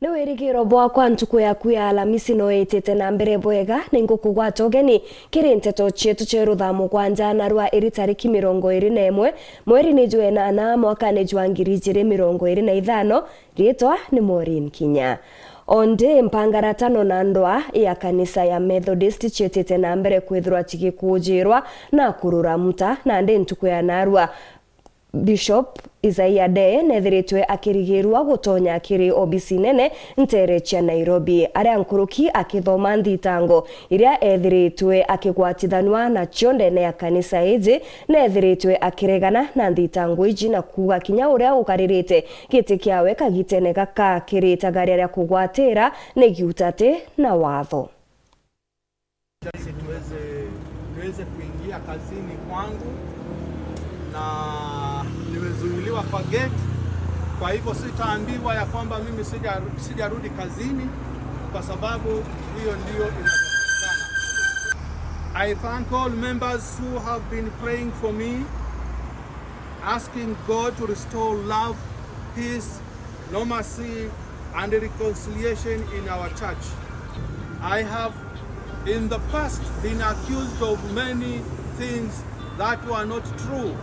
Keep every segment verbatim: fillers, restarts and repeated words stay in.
Ni wirigiro bwakwa ntuku yaku ya Alamisi no itite na mbere bwega, ni ngukugwata ugeni kiri nteto cietu cia ruthaa mugwanja na rwa iri tariki mirongo iri na imwe, mweri ni jwa inana, mwakani jwa ngiri ijiri mirongo iri na ithano. Riitwa ni Maureen Kinya. Ondi mpangaratano na ndwaa ya kanisa ya Methodist ciitite na mbere kwithirwa cigikuujirwa na kurura muta, nandi ntuku ya narua, Bishop Isaiah Dee neethiritwe akirigirua gutonya kiri obisi nene nteere cia Nairobi, aria nkuruki akithoma nthitango iria eethiritwe akigwatithanua nacio ndeene ya kanisa iji, neethiritwe akiregana na nthitango iji na kuuga kinya uria ukaririte giti kiawe kagitene gaka kiri itagaria ria kugwatira ni giutati na watho. Ili tuweze, niweze kuingia kazini kwangu, na nimezuiliwa kwa gate. Kwa hivyo sitaambiwa ya kwamba mimi sija-, sijarudi kazini, kwa sababu hiyo ndio inavyopatikana. I thank all members who have been praying for me, asking God to restore love, peace, normalcy, and reconciliation in our church. I have in the past been accused of many things that were not true,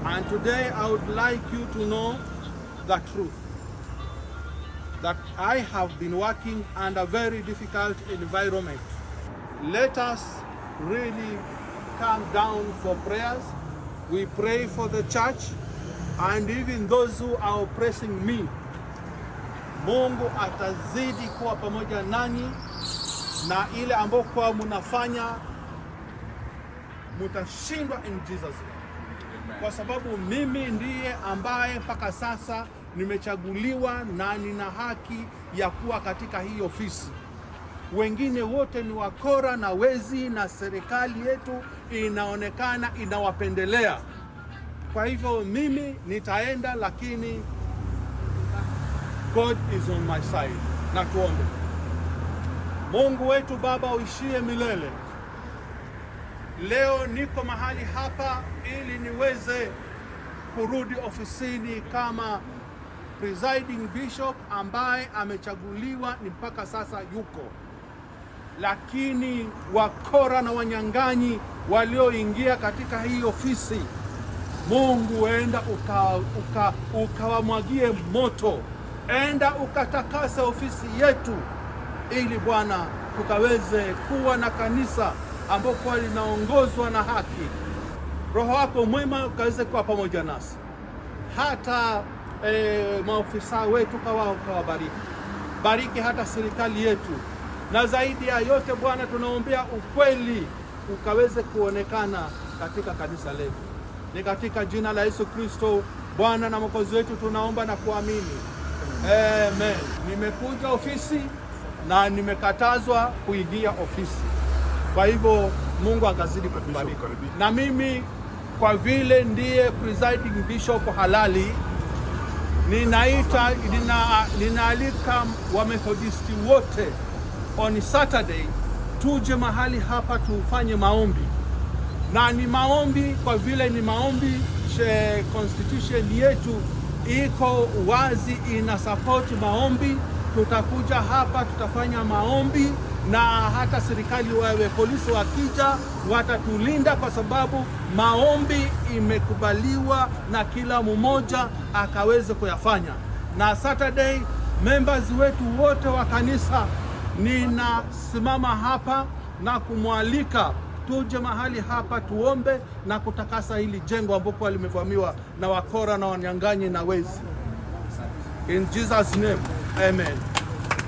and today I would like you to know the truth, that I have been working under very difficult environment. Let us really come down for prayers. We pray for the church and even those who are oppressing me. Mungu atazidi kuwa pamoja nanyi, na ile ambayo kwa mnafanya, mutashindwa in Jesus name. Amen. Kwa sababu mimi ndiye ambaye mpaka sasa nimechaguliwa na nina haki ya kuwa katika hii ofisi. Wengine wote ni wakora na wezi, na serikali yetu inaonekana inawapendelea. Kwa hivyo mimi nitaenda, lakini God is on my side. Na tuombe. Mungu wetu Baba uishie milele, leo niko mahali hapa ili niweze kurudi ofisini kama presiding bishop ambaye amechaguliwa ni mpaka sasa yuko. Lakini wakora na wanyang'anyi walioingia katika hii ofisi, Mungu, enda uka-, uka-, ukawamwagie moto. Enda ukatakase ofisi yetu, ili Bwana, tukaweze kuwa na kanisa ambalo kwa linaongozwa na haki. Roho wako mwema ukaweze kuwa pamoja nasi. Hata, eh, maofisa wetu kawa-, ukawabariki. Bariki hata serikali yetu. Na zaidi ya yote, Bwana, tunaombea ukweli ukaweze kuonekana katika kanisa letu. Ni katika jina la Yesu Kristo, Bwana na Mwokozi wetu, tunaomba na kuamini. Amen. Nimekuja ofisi na nimekatazwa kuingia ofisi. Kwa hivyo, Mungu akazidi kutubariki. Na mimi, kwa vile ndiye presiding bishop halali, ninaita, nina-, ninaalika Wamethodisti wote on Saturday tuje mahali hapa tufanye maombi. Na ni maombi, kwa vile ni maombi, she-, constitution yetu iko wazi, ina support maombi. Tutakuja hapa, tutafanya maombi, na hata serikali, wewe, polisi wakija, watatulinda, kwa sababu maombi imekubaliwa na kila mmoja akaweze kuyafanya. Na Saturday, members wetu wote wa kanisa, ninasimama hapa na kumwalika tuje mahali hapa tuombe na kutakasa hili jengo ambalo kwa limevamiwa na wakora na wanyang'anyi na wezi. In Jesus' name, amen.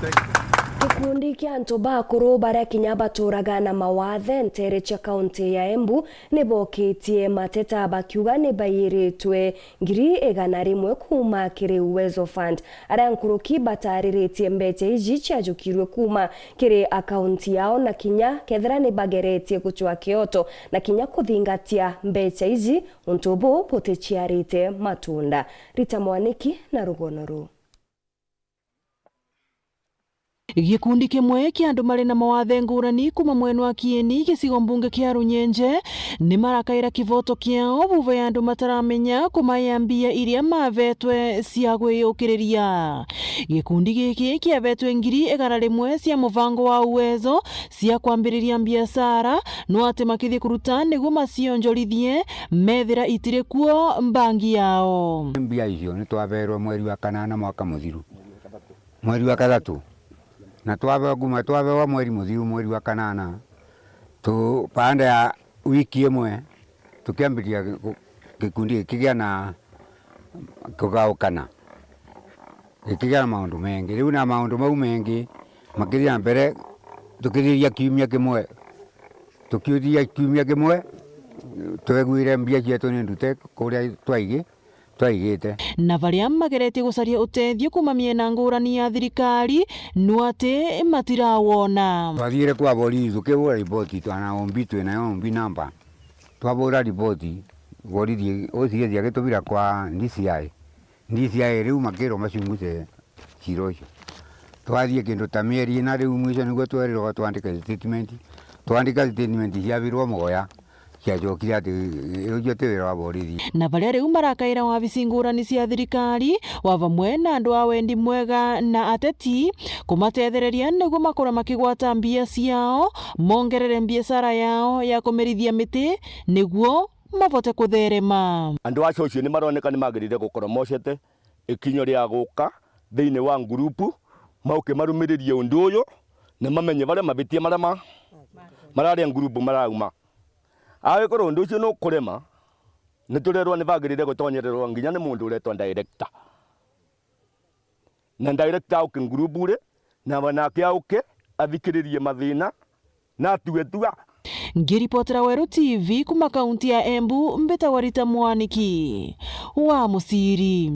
Thank you. Gikundi kia antu bakuru baria kinya baturaga na mawathe nteere cia kaunti ya Embu ni bokitie mateta bakiuga ni baiyiritwe ngiri igana rimwe kuuma kiri Uwezo Fund. Aria nkuruki batariritie mbeca iji ciajukirwe kuuma kiri akaunti yao, na kinya kethira ni bageretie gucwa kioto na kinya kuthingatia mbeca iji, untu buu buticiarite matunda. Rita Mwaniki na rugono ruu. Gikundi kimwe kia andu mari na mawathe ngurani kuma mwena wa Kieni, gicigo mbunge kia Runyenje, ni marakaira kivoto kiao vuva ya andu mataramenya kumaea mbia iria mavetwe cia gwiyukiriria. Gikundi giki kiavetwe ngiri igana rimwe cia muvango wa Uwezo cia kwambiriria mbiacara, no ati makithie kuruta niguo macionjorithie, methira itiri kuo mbangi yao. Mbia icio ni twaverwe mweri wa kanana mwaka muthiru. Mweri wa kathatu. Na twabewa kuma, twabewa mweri muthiru, mweri wa kanana, tu, baada ya wiki imwe, tukiambiriria gi-, gu-, gikundi gikigia na kugaukana, gikigia na maundu mengi. Riu na maundu mau mengi makithia na mbere, tukithiria kiumia kimwe, tukiuthiria kiumia kimwe, twegwire mbia cietu ni ndute kuria twaigi-, twaigite. Na baria mageretie gucaria utethio kuma miena ngurani ya thirikari, no ati matirawona. Twathiire kwa borithi tukibura riboti, twana ombi twinayo, ombi namba. Twabura riboti, borithi, O C S agitubira kwa D C I. D C I riu makirwa macunguce cira ucio. Twathie kindu ta mieri ina, riu mwisho niguo twerirwa twandike statement. Twandika statement ciabirwa mugoya, ciacokire ati ucio ti wira wa borithi. Na baria riu marakaira wabici ngurani cia thirikari, wa vamwe na andu a wendi mwega na ateti, kumatethereria niguo makorwe makigwata mbia ciao, mongerere mbiacara yao ya kumerithia miti, niguo mavote kutherema. Andu acio ucio ni maroneka ni magirire gukorwo mocete ikinya ria guka thiini wa ngurupu, mauke marumiririe undu uyu, na mamenye baria mabitia maria ma-, mararia ngurupu marauma. Angikorwo undu ucio nukurema, ni turerwa ni bagirire gutonyererwa nginya ni mundu uretwa director. Na director auke ngurupu ri, na banake auke athikiririe mathina, na atue tua. Ngiripotera Weru T V kuma kaunti ya Embu, mbitagwa Rita Mwaniki wa Muciri.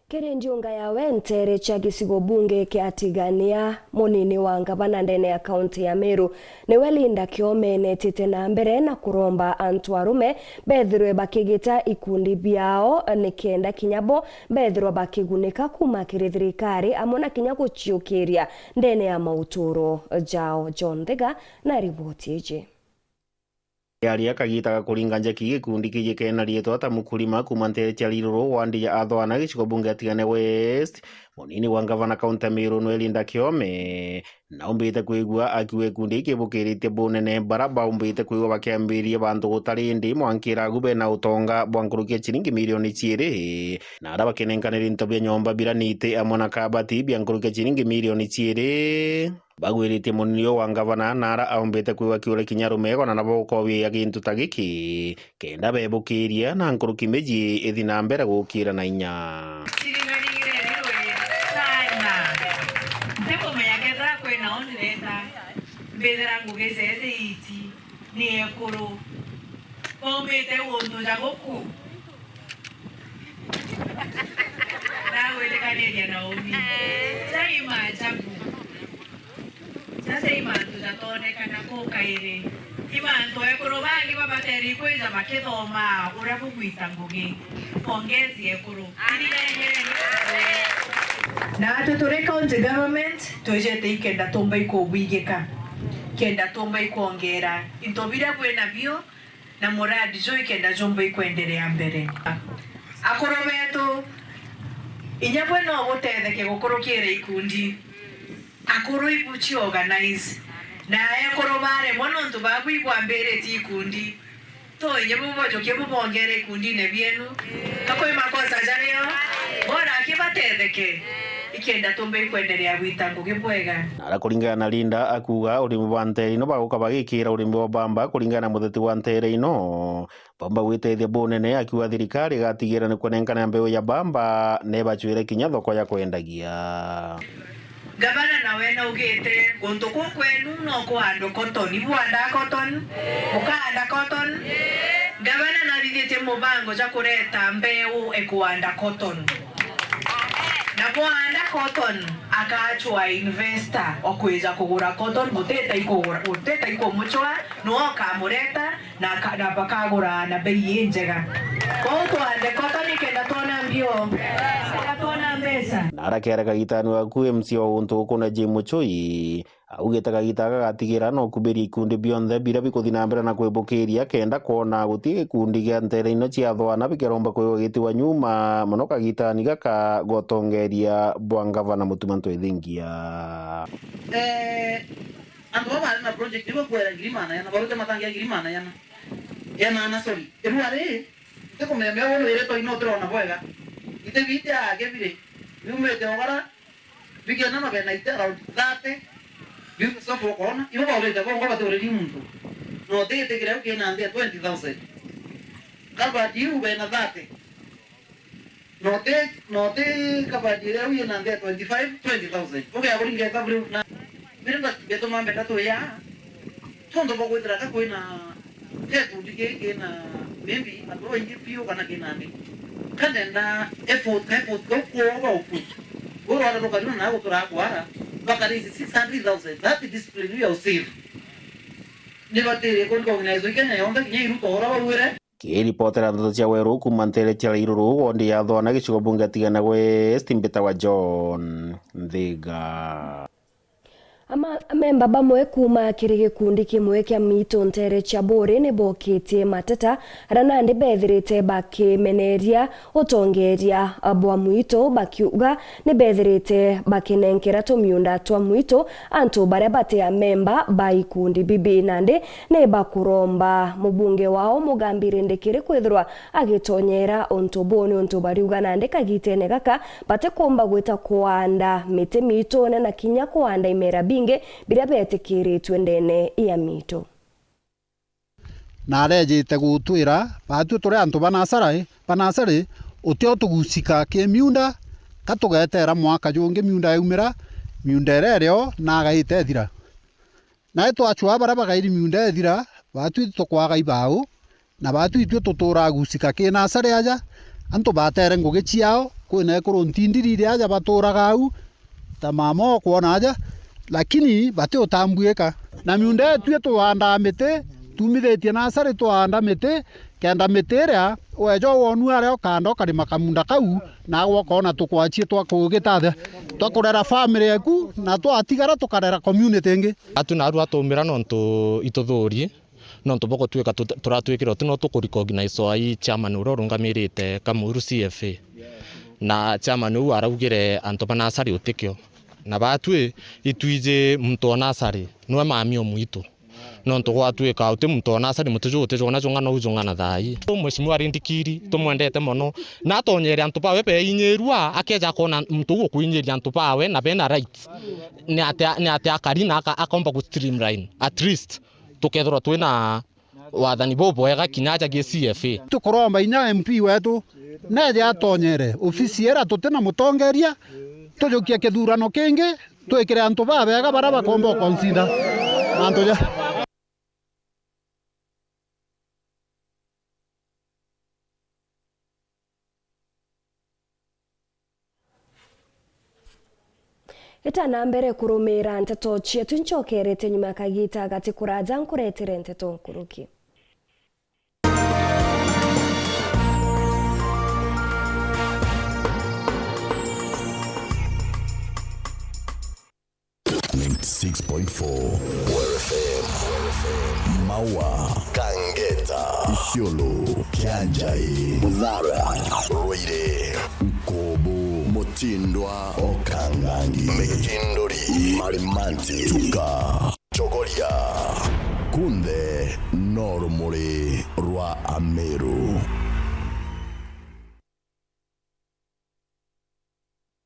Kiri ndiunga yawe nteere cia gicigo bunge kia Tigania, munini wa ngavana ndene ya kaunti ya Meru, niwe Linda Kiome, neetite na mbere na kuromba antu arume bethirwe bakigita ikundi biao, nikenda kinya bo bethirwa bakigunika kuma kiri thirikari, amwe na kinya guciukiria ndene ya mauturo jao. John Thiga na riboti iji. Yaria kagita ga kuringa njeki, gikundi kiji kena riitwa ta Mukulima kuma nteere cia Riruru, wandi ya Athwana, gicigo bunge ya Tigania West, munini wa ngavana kaunti ya Meru, niwe Linda Kiome, naumbite kwigua akiuga gikundi giki kibukiritie bunene bara baumbite kwigua bakiambiriria bantu gutari, indi mwankira agu bena utonga bwa nkuruki ya ciringi milioni ciiri, na aria bakinenkanire into bia nyomba bira niti amwe na kabati bia nkuruki ya ciringi milioni ciiri. Bagwiritie munini uyu wa ngavana na ara aumbite kwigua akiuria kinya rumego na nabo gukoobia gintu ta giki, kenda bebukiria na nkuruki miji ithi na mbere gukira na inya. Ciringaringire rirwe sana. Ntikumenya kethira kwina o ndireta. Mbithira ngugi cete iti ni ekuru. Baumite guntu ja guku. Ndagwitikaniria na umi. Jai maajabu. Jaja i mantu jatonekana kuu kairi. I mantu ekuru bangi babatere ikwija bakithoma uria bugwita ngugi. Pongezi ekuru. Na atwi turi county government, twijite ikenda tumba ikubwigika, kenda tumba ikwongera into biria bwi nabio, na muradi juu ikenda jumba ikwenderea mbere. Akuru betu, inya bwe no butetheke gukurukira ikundi. Akuru ibu ci organize. Na ekuru baremwa nontu babu ibwambiritie ikundi. To inya bubojokie bubongere ikundine bienu. Kakwi makosa jario. Bora aki batetheke. Ikenda tumbe ikwenderea gwita ngugi bwega. Na ara kuringana na Linda akuga urimi bwa ntere ino baguka bagikira urimi bwa bamba kuringana na mutheti wa ntere ino. Baumba gwitethia bunene, akiuga thirikari igatigira ni kwenenkana mbeu ya bamba, na ibacwire kinya thoko ya kwendagia. Gavana nawe naugite guntu kuu kwenu no kuhandwa cotton. Ibwandaa cotton? Bukaanda cotton? Gavana nathithitie mubango ja kureta mbeu ekuanda cotton. Na bwaanda cotton, akachwa investor okwija kugura cotton, butita ikugura, butita ikumuchwa, no okamureta, na ka-, na bakagura na bei injega. Kwou twande cotton nikenda twona mbio, nikenda twona mbeca. Arakere kagitani gaku M C wa untu ukuna Jim Muchui, augite kagita gagatigira no kubiria ikundi bionthe biria bikuthi na mbere na kwibukiria kenda kwona guti gikundi gia ntere ino cia athwana bikeromba kwigwa gitiwa nyuma mono kagitani gaka gotongeria bwa ngavana Mutuma Ntwethingia. Eh, antu baba bari na project ibo kwera ngiri magana jana, barute matangi ya ngiri magana jana. Jana na, sorry. Irua ri, ntikumenya wona wire toino utirona bwega. Ite biti ake biri. Biumite ogara, bikiana mabena ite around thirty. Biu sofa ukona, ibo baurite bongo baturiri muntu. No utigitigire ukina nthi ya twenty thousand. Kabati iu bena thirty. Noti, noti kabati iria uye na nthi ya twenty five, twenty thousand. Ugeakuringeta buru na biri nda bituma mbenda tuya. Tontu bwa kwithira ka kwina gikundi giki kina maybe antu baingi biu kana kina ni. Kanenda effort, ka effort kau kwoo bauput. Urwara rukarina na gutura kwara, bakarizi six hundred thousand. That discipline you save. Ni batiri ku recognize Kenya yonthe kinya iruto ura bauire. Kiripotera ndeto cia weru kuuma ntere cia Rairuru, wondi ya Thwana, gicigo bunge ya Tigania West, mbitawa John Nthiga. Ama-, amemba bamwe kuuma kiri gikundi kimwe kia miitu ntere cia Buuri ni bokitie mateta aria nandi bethirite bakimeneria utongeria bwa mwitu, bakiuga ni bethirite bakinenkera tumiunda twa mwitu antu baria bati amemba ba ikundi bibi. Nandi ni bakuromba mubunge wao Mugambi Rindikiri kwithirwa agitonyera untu buu, niuntu bariuga nandi kagitene gaka batikumba gwita kuanda miti miitune na kinya kuanda imera bingi biria bietikiritue ndene ya miitu. Na arejite gutwira, baatui turi antu ba nasara, ba nasari, utio tugucika ki miunda, ka tugetera mwaka jungi miunda yaumira, miunda iria irio na agaite ithira. Nae twacwaa baria bagairi miunda ithira, baatui tukwaga ibau, na baatui itui tuturaa gucika ki nasari aja, antu batere ngugi ciao, kwina ekuru ntindiri iria aja baturaga au, ta mama okwona aja, lakini bati utambuika. Na miunda yetu ituandaa miti, tumithitie nasari twaanda miti, kenda miti iria weja wonua aria ukanda ukarima kamunda kau, naagwe ukoona tukwachie twa kugitathia, twa kurera family yaku, na twatigara tukarera community ingi. Atu naarua atumira nontu ituthurie. Nontu bwa gutwika tut-, turatwikire uti no tukurecognize ai chairman uria urungamirite Kamuru C F A. Na chairman uu araugire antu ba nasari utikio. Na baatwi itwiji muntu o nasari, niwe mami o mwitu. Nontu gwatwika uti muntu o nasari, muti juu utijungana jungana uu jungana thaai. Mheshimiwa Rindikiri, tumwendete mono. Na atonyere antu bawe beinyirua, akeja akona muntu uu ukuinyiria antu bawe na bena rights. Ni atia, ni atia akari na aka-, akomba gu streamline at least. Tukethirwa twina wathani bubwega kinya aja gi C F A. Tukuromba inya M P wetu neje atonyere ofisi ira tutina mutongeria, tujukie kithurano kingi, twikire antu babega baria bakomba ukonsinda mantu ja. Itana mbere kurumira nteto cietu, ncokerete nyuma ya kagita gati kuraja nkuretere nteto nkuruki. Ninety-six point four Were F M. Maua, Kangeta, Isiolo, Kianjai, Muthara, Rwaire, Nkobo, Mutindwa, Okangangi, Mikinduri, Marimanti, Chuka, Chogoria. Kunthe no rumuri rwa Ameru.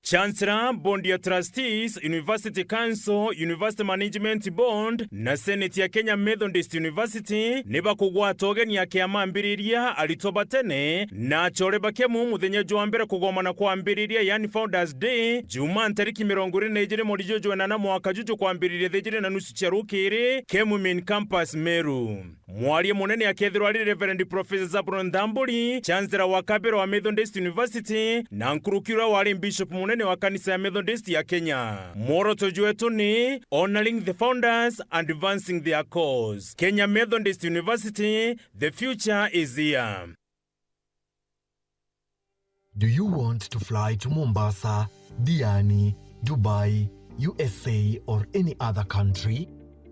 Chancellor, Board ya Trustees, University Council, University Management Board na Senate ya Kenya Methodist University ni bakugwata ugeni ya kiama ambiriria aritwa ba tene na achore ba Kemu muthenya jwa mbere kugomana kwa ambiriria, yani Founders Day, Jumaa ntariki mirongo iri na ijiri mweri juju jwa inana mwaka juju kwambiriria thaa ijiri na nusu cia rukiri, Kemu Main Campus, Meru. Mwaria munene akethirwa ari Reverend Professor Zabron Ntamburi, Chancellor wa kabere wa Methodist University, na nkuruki uria wari Bishop munene wa kanisa ya Methodist ya Kenya. Mworoto jwetu ni Honoring the Founders, Advancing Their Cause. Kenya Methodist University, the future is here. Do you want to fly to Mombasa, Diani, Dubai, U S A, or any other country?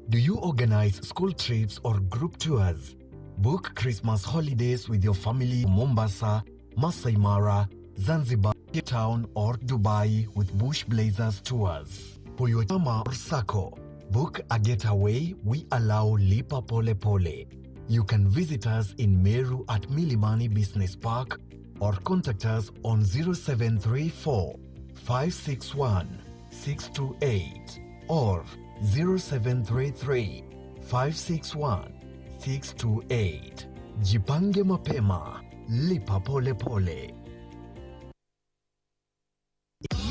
Do you organize school trips or group tours? Book Christmas holidays with your family to Mombasa, Masai Mara, Zanzibar, Cape Town, or Dubai with Bush Blazers Tours. For your chama or sacco, book a getaway, we allow Lipa Pole Pole. You can visit us in Meru at Milimani Business Park or contact us on zero seven three four, five six one, six two eight or zero seven three three, five six one, six two eight. Jipange mapema, lipa pole pole.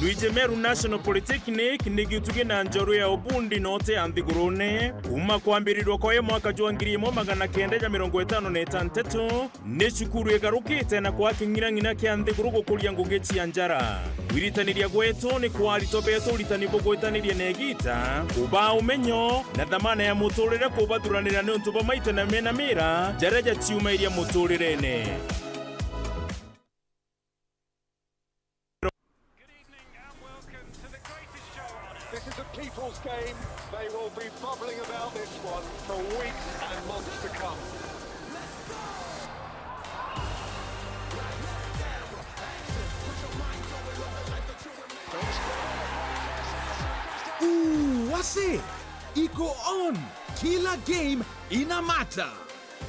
Luigi Meru National Polytechnic ni gitugi na njorua ya ubundi na uti ya nthigurune. Kuuma kwambirirwa kwayo mwaka jwa ngiri imwe magana kenda ja mirongo itano na itantatu, ni cukuru igarukite na kwaa king'irang'ira kia nthiguru gukuria ngugi cia njara. Kwiritaniria gwetu ni kwa aritwa betu uritani bugwitaniria na igiita, kubaa umenyo na thamana ya muturire kubathuranira niuntu bwa maita na mena mira jaria jaciumairia muturirene. Good evening and welcome to the greatest show on earth. This is a people's game. They will be bubbling about this one for weeks and months to come. Ooh, wase! Iko on! Kila game ina mata!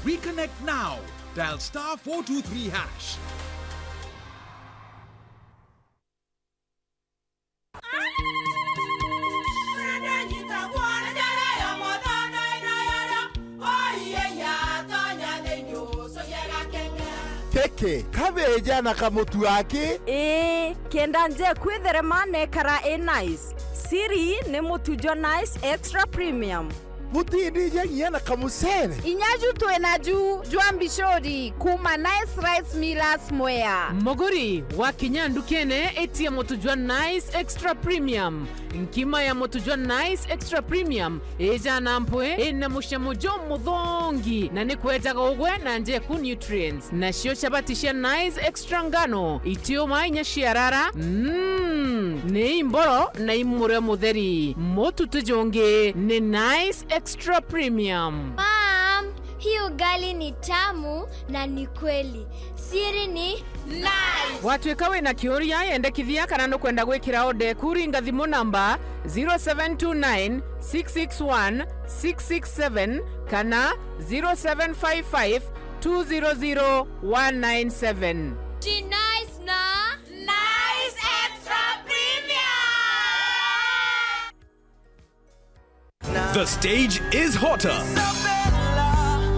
Reconnect now. Dial star four two three hash. Peke, kabeja na kamutu aki. Ii, kenda nje kwitherema nekara i nice. Siri ni mutu jwa Nice Extra Premium. Butindije nginya na kamucere. Inya ju twina ju jwa mbicuri kuuma Nice Rice Millers Mwea. Muguri, wakinya ndukene, itia mutu jwa Nice Extra Premium. Nkima ya mutu jwa Nice Extra Premium ijaa na mpwi, ina mucamo jumuthongi, na ni kwejaga ugwe na njeku nutrients. Nacio chabati cia Nice Extra ngano, itiuma inya ciarara, mm, ni imboro na imurio mutheri. Mutu ti jungi, ni Nice Extra Premium. Mom, hii ugali ni tamu na ni kweli. Siri ni Nice. Watwika wina kiuria, yendekithia kana nukwenda gwikira order eku, ringa thimu namba zero seven two nine, six six one, six six seven kana zero seven five five, two zero zero, one nine seven. Ti Nice na Nice Extra Premium. The stage is hotter.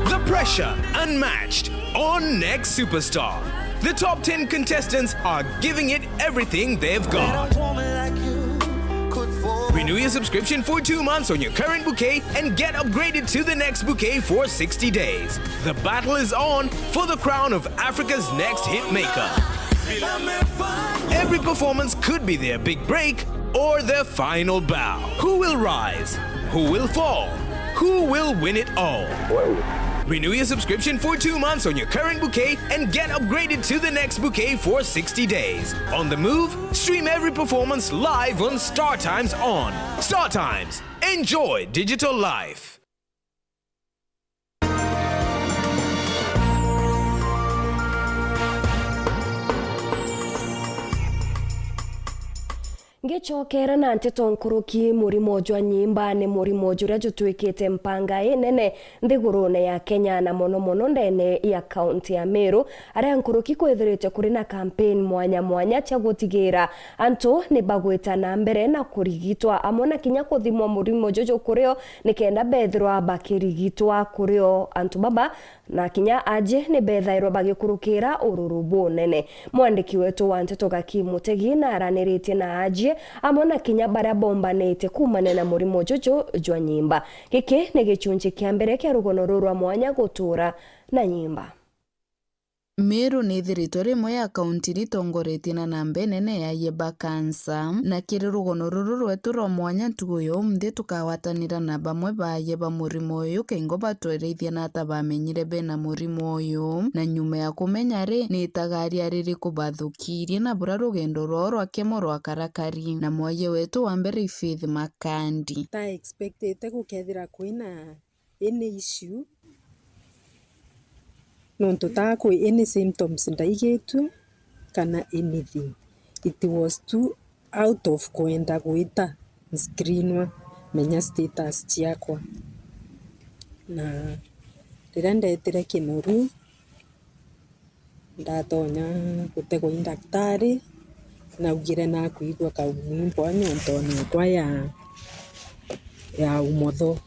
The pressure unmatched on Next Superstar. The top ten contestants are giving it everything they've got. Renew your subscription for two months on your current bouquet and get upgraded to the next bouquet for sixty days. The battle is on for the crown of Africa's next hit maker. Every performance could be their big break or their final bow. Who will rise? Who will fall? Who will win it all? Renew your subscription for two months on your current bouquet and get upgraded to the next bouquet for sixty days. On the move, stream every performance live on Star Times On. Star Times. Enjoy digital life. Ngicokera na nteto nkuruki, murimo jwa nyimba ni murimo juria jutwikite mpanga inene nthigurune ya Kenya, na mono mono ndene ya kaunti ya Meru, aria nkuruki kwithirite kuri na campaign mwanya mwanya cia gutigira antu ni bagwita na mbere na kurigitwa, amwe na kinya kuthimwa murimo juju kurio, nikenda bethirwa bakirigitwa kurio. Antu baba na kinya aji ni bethairwa bagikurukira ururu bunene. Mwandiki wetu wa nteto Gaki Mutegi na araniritie na aji amwe na kinya baria bombanite kuumania na murimo juju jwa nyimba. Giki ni gicunji kia mbere kia rugono ruru rwa mwanya gutura na nyimba. Meru ni ithiritwe rimwe ya kaunti iria itongoretie na namba inene ya aye ba kansa, na kiri rugono ruru rwetu rwa mwanya ntugu ya umunthi tukagwatanira na bamwe ba aye ba murimo uyu kengo batwerithia na ata bamenyire bena murimo uyu, na nyuma ya kumenya ri, ni itagaria ririku bathukirie na bura rugendo rwao rwa kemo rwakarakari, na mwaye wetu wa mbere i Faith Makandi. Ta expectete gukethira kwina any issue, nontu taa kwi any symptoms ndaigitue kana anything. It was too out of kwenda gwita nscreenwa menya status ciakwa. Na riria ndetire Kinoru, ndatonya gutegwa i ndaktari, naugire nakwigua kaumwimbo nyontone yakwa ya, ya umotho.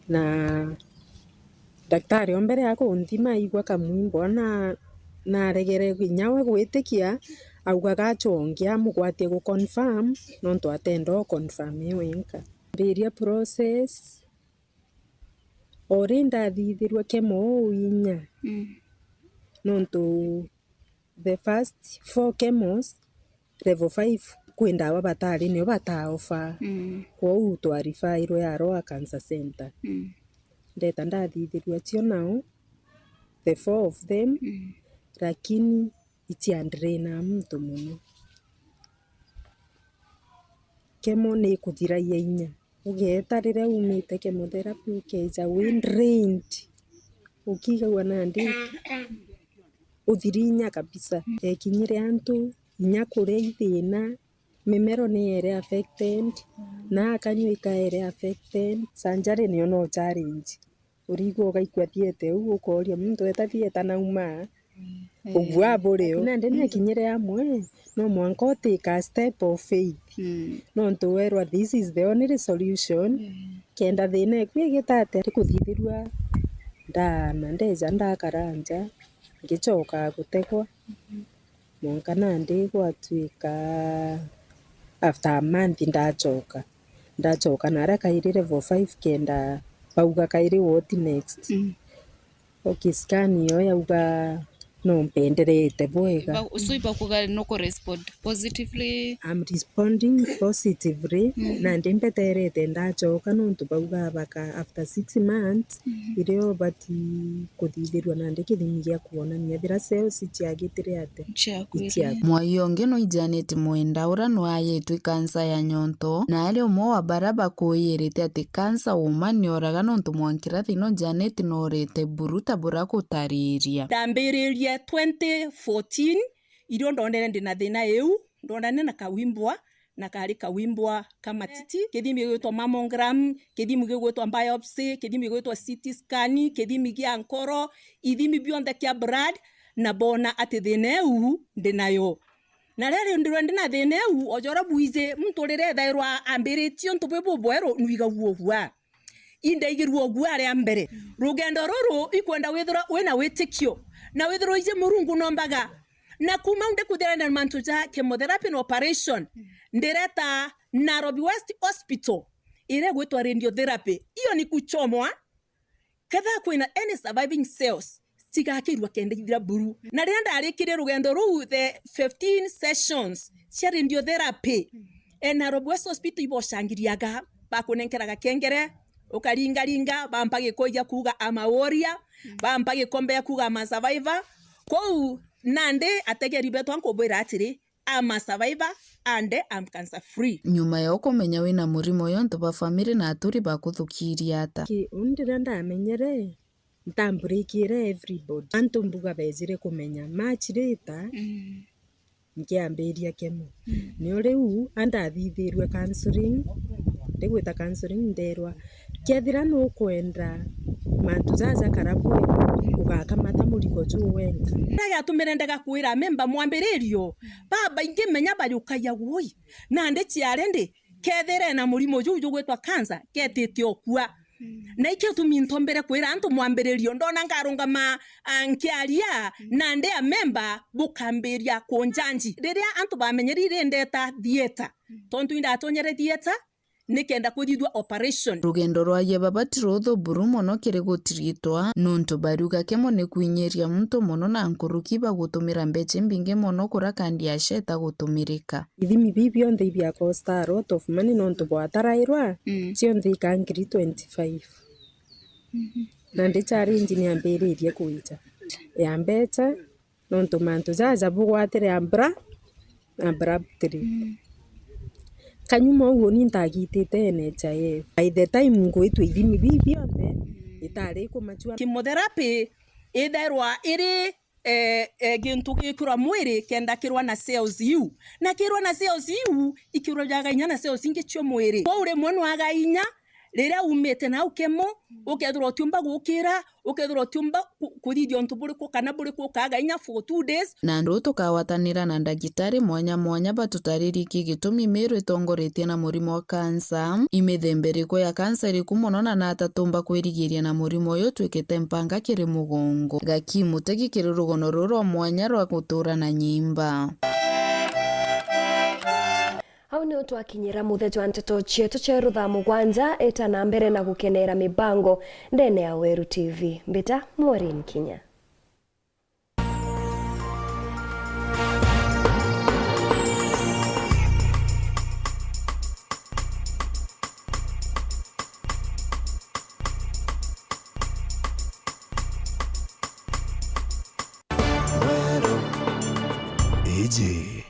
Na ndaktari o mbere ya kunthima aigua kamwimbo na, naregere kinya we gwitikia, augaga achongia amugwatie gu confirm, nontu atenda u confirm e wenka. Mbiria process, o ri ndathithirua kemo uu inya, Mm. nontu the first four chemos, level five, kwi ndawa batari nio bataofa. Mm. Kwou twarifairwe Aroa Cancer Center. Mm. Ndeta ndathithirua cio nao, the four of them, Mm. lakini iciandrainaa muntu mono. Kemo ni ikuthira ya inya. Ugeeta riria umite chemotherapy, ukeeja wi drained. Ukigagua nandi uthiri inya kabisa. Ekinyire antu, inya kuria i thina, mimero ni ere affected, na akanyua ikaere affected. Surgery niyo no challenge. Urigwa ugaikua thiete uu, ukooria muntu eta thieta nauma. Ugua buri o. Nandi ni akinyire amwe, no mwanka utake a step of faith. Mm. Nontu werwa this is the only solution. Mm. Kenda thina eku igitate ari kuthithirua, ndaana ndeja ndakara nja, ngicoka gutegwa. Mwanka nandi gwatuika after a month ndacoka. Ndacoka naria kairi level five kenda bauga kairi what next. Mm. Okay, scan iyo yauga no mpenderete bwega. Ba-, so ibakuga nuku respond positively? I'm responding positively, Mm. nandi mbeterete ndacoka nontu bauga baka after six months, Mm. irio bati kuthithirua nandi kithimi gia kuonania ethira cells ciagitire atia. Mwai ungi no i Janet Mwenda, uria nwayitwe kansa ya nyonto, na ari umwe wa baria bakuiyirite ati kansa uma nioraga nontu mwankirathi no Janet norete buru ta buria gutariria. Ndambiririe twenty fourteen, irio ndonere ndina thina iu, ndonane na kawimbwa, na kari kawimbwa ka matiti, kithimi gigwitwa mammogram, kithimi gigwitwa biopsy, kithimi gigwitwa C T scan, kithimi gia nkoro, ithimi bionthe kia blood, na boona ati thina iu ndi nayo. Na riria ndirwe ndi na thina iu, o ja uria bwiji, muntu riria ethairwa ambiritie untu bwi bubweru, nwigagua ugua. Indaigirwe ugua ria mbere. Rugendo ruru ikwenda withirwa wina witikio, na withirwa iji Murungu nombaga. Na kuuma u ndikuthira na mantu ja chemotherapy na operation, ndireta Nairobi West Hospital, iria igwitwa radiotherapy. Iyo ni kuchomwa, ketha kwina any surviving cells, cigakirua kenda ithira buru. Na riria ndarikirie rugendo ruu, the fifteen sessions cia radiotherapy, e Nairobi West Hospital ibocangiriaga, bakunenkeraga kengere, ukaringaringa, bampa gikoigia kuuga, "I'm a warrior," bampa gikombe ya kuuga, "I'm a survivor." Kwou nandi ategeri betwa nkubwira atiri, I'm a survivor and I'm cancer free. Nyuma ya ukumenya wina murimo uyu, antu ba family na aturi bakuthukirie ata? Ki, uni riria ndamenyere, ntamburikiire everybody. Antu mbuga bejire kumenya much later, Mm. nkiambiria kemo. Mm. Nio riu andathithirue counseling, ndigwita counseling nderwa, kethira nukwenda mantu jaja kara bwega, ugakamata murigo juu wenka. Riria giatumire ndega kwira amemba mwambiririo, babaingi menya bajukagia woi, nandi ciari ndi, kethira ena murimo juu jugwitwa cancer, ketite okua. Mm. Na ikio gitumi ntombere kwira antu mwambiririo, ndona nkarungama, ah, nkiaria, Mm. nandi amemba bukambiria kunjanji. Riria antu bamenyeri ri ndeta theatre, Mm. tontu indatonyere theatre, nikenda kuthithua operation. Rugendo rwa Yebaba ti ruthu buru mono kiri gutiritwa, nontu bariuga kemo ni kwinyiria muntu mono na nkuruki bagutumira mbecha imbingi mono kuria kandi ya SHA itagutumirika. Ithimi bii bionthe ibia cost a lot of money nontu bwatarairwa, mm, cionthe ika ngiri twenty-five. Mhm. Na ndi challenge ni ambiririe kwija ya mbecha, nontu mantu jaja bugwatire abra-, abruptly. Mm. Kanyuma uguo ni ntagitite N H I F. By the time ngwitwa ithimi bii bionthe, itari kumachua. Chemotherapy itherwa iri, eh, eh, gintu gikirwa mwiri kenda kirwa na cells iu. Na kirwa na cells iu, ikirwa jaga inya na cells ingi cio mwiri. Kwou rimwe nwaga inya, riria umite nau kemo, ukethirwa utiumba gukira, ukethirwa utiumba ku-, kuthithia untu buriku kana buriku, ukaga inya for two days. Na andu tukagwatanira na ndagitari mwanya mwanya batutaririe ki gitumi Meru itongoretie na murimo wa kansa, imithemba iriku ya kansa iriku mono, na nata tumba kwirigiria na murimo uyu utwikite mpanga kiri mugongo. Gaki Mutegi kiri rugono ruru rwa mwanya rwa gutura na nyimba. Au niu twakinyira muthia jwa nteto cietu cieru thaa mugwanja. Ita na mbere na gukenera mibango ndene ya Weru T V. Mbita Maureen Kinya. Weru. Iji